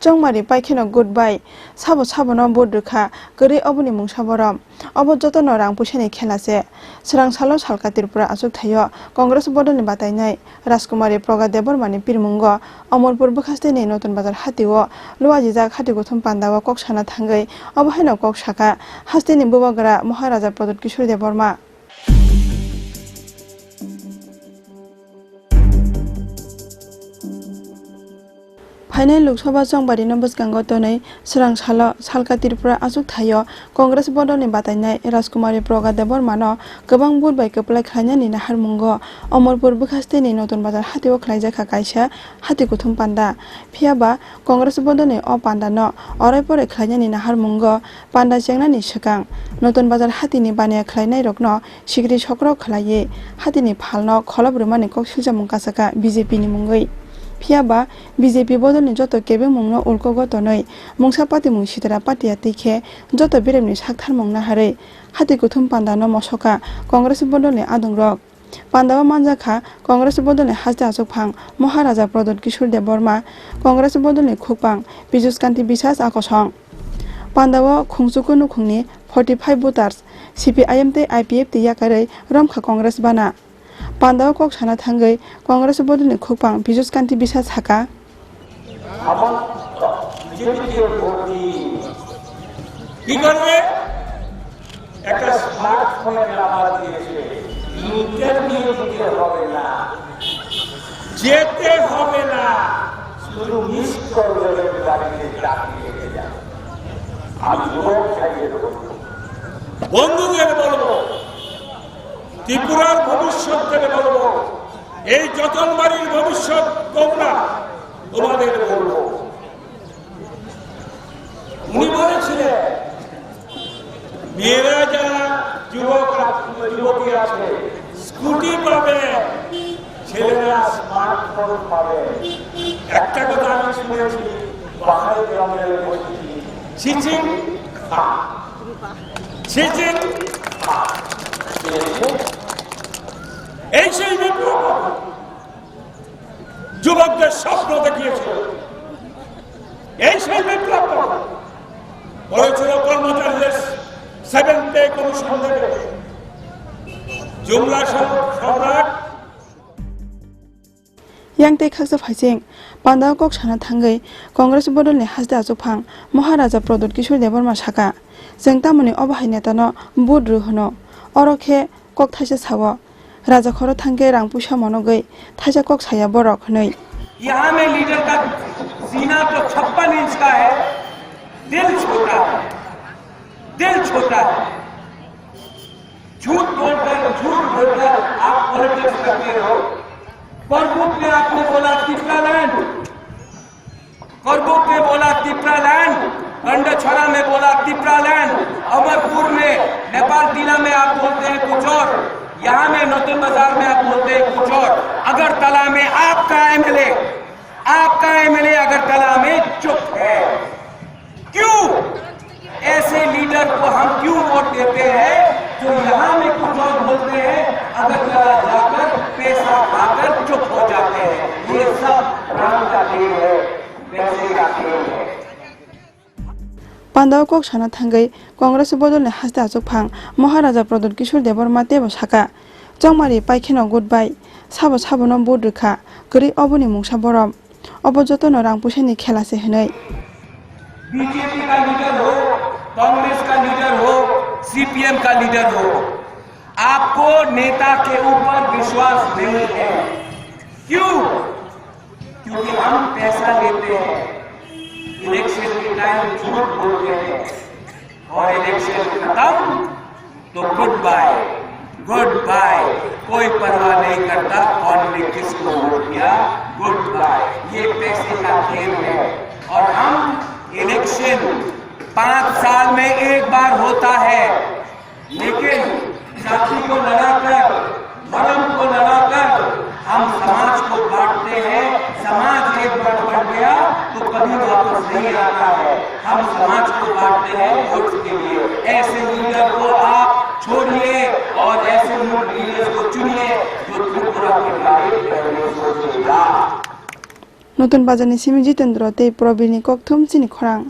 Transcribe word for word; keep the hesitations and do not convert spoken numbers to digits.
Chongmari paikheno good bye, sabo sabono vote rwkha, kwrwi oboni mungsa borom. Obo jotono rang puisani khela se. Swrang salo salka Tripura achuk thaio Congress bodolni batainai Rajkumari Proga Debbarmani pirmungo Omorpur bwkhasteni Notun Bazar hatio luajijak hati kuthum pandao kok sana thangwi obo haino kok saka hasteni bubagra Maharaja Pradyut Kishore Debbarma. Phainai Lok Sabha chongbarino bwskango tonwi swrang salo salka Tripura achuk thaio Congress bodolni batainai Rajkumari Proga Debbarmano kwbang vote bai kwplai khlainani naharmungo Omorpur bwkhasteni Notun Bazar hatio khlaijakha kaisa hati kuthum panda. Phiyaba Congress bodolni o pandano orai porai khlainani naharmungo panda chengnani swkang Notun Bazar hatini baniya khlainairokno sikri sokrok khlaiwi hatini phalno kholop rwmani kok silchamung kasaka B J P ni mungwi. Phiyaba B J P bodolni joto kebengmungno ulkogo tonwi mungsa patimung sitra patiya twi khe joto beremni saktharmung naharwi hati kuthum pandano mosoka Congress bodolni adongrok. Pandao manjakha Congress bodolni haste achukphang Maharaja Pradyut Kishore Debbarma, Congress bodolni khukpang Pijus Kanti Biswas akosong. Pandao Khungchuku nukhungni forty five voters, C P I M tei I P F T yakarwi romkha Congress bana. Pandao kok sana thangwi Congress bodolni khukpang Pijus Kanti Biswas sakha. সমস্ত বিজেপিকে ভোট দিন। কি করবে? একটা স্মার্টফোনের নাম্বার দিয়েছে, ইন্টারভিউ দিতে হবে না, যেতে হবে না, শুধু মিস কল দেবেন, বাড়িতে চাকরি লেগে যাবে। আমি যুবক ভাইদের বলবো, বন্ধুদের বলবো, ত্রিপুরার ভবিষ্যৎ দেবে বলবো, এই যতনবাড়ির ভবিষ্যৎ তোমরা, তোমাদের বলবো। উনি বলেছিলেন, মেয়েরা যারা যুবক, যুবতী আছে, স্কুটি পাবে, ছেলেরা স্মার্টফোন পাবে। একটা কথা আমি শুনেছি, পাহাড়ি জঙ্গলে বসেছি, চিচিং খা, চিচিং খা। এই সেই বিপ্লব। যুবকদের স্বপ্ন দেখিয়েছিল। এই সেই বিপ্লব হয়েছিল কর্মচারীদের সেভেন পে কমিশন থেকে। জুমলা সম্রাট। Yang tei khaksa phaising pandao kok sana thangwi Congress bodolni haste achukphang Maharaja Pradyut Kishore Debbarma sakha, chwng tamoni obo hai netano vote rw hwno. Oro khe kok thaisa sao, raja khoro thangkhe rang puisa monogwi thaisa kok saya borok hwnwi. यहाँ में लीडर का सीना तो छप्पन इंच का है, दिल छोटा है, दिल छोटा है। झूठ बोलकर, झूठ बोलकर आप पॉलिटिक्स करते हो। करमुक्त में आपने बोला तिप्रालैंड, करमुक्त में बोला तिप्रालैंड, गंडछोरा में बोला तिप्रालैंड, अमरपुर में, नेपाल टीला में आप बोलते हैं कुछ और, यहाँ में नतुल बाजार में आप बोलते हैं कुछ और। अगरतला में आपका एमएलए, आपका एमएलए अगरतला में चुप है। क्यों? ऐसे लीडर को हम क्यों वोट देते हैं जो यहाँ में कुछ और बोलते हैं, अगरतला जाकर पैसा खाकर चुप हो जाते हैं? ये सब राम का खेल है, पैसे का खेल है। Pandao kok sana thangwi Congress bodolni haste achukphang Maharaja Pradyut Kishore Debbarma teibo sakha, chongmari paikheno good bye, sabo sabono vote rwkha, kwrwi oboni mungsa borom. Obo jotono rang puisani khela se hwnwi. BJP का लीडर हो, कांग्रेस का लीडर हो, सीपीएम का लीडर हो, आपको नेता के ऊपर विश्वास नहीं है। क्यों? क्योंकि हम पैसा लेते हैं, इलेक्शन के टाइम झूठ बोलते हैं और इलेक्शन खत्म तो गुड बाय, गुड बाय। कोई परवाह नहीं करता कौन ने किसको वोट दिया, गुड बाय। ये पैसे का खेल है और हम इलेक्शन पाँच साल में एक बार होता है, लेकिन जाति को लड़ाकर, धर्म को लड़ाकर हम समाज को बांटते हैं। समाज एक बार बंट गया तो कभी वापस नहीं आता है। हम समाज को बांटते हैं वोट के लिए। ऐसे लीडर को आप छोड़िए और ऐसे लीडर को चुनिए जो त्रिपुरा के बारे में पहले सोचेगा। Notun Bazar ni simi Jitendra tei Probir ni kokthum chini khorang.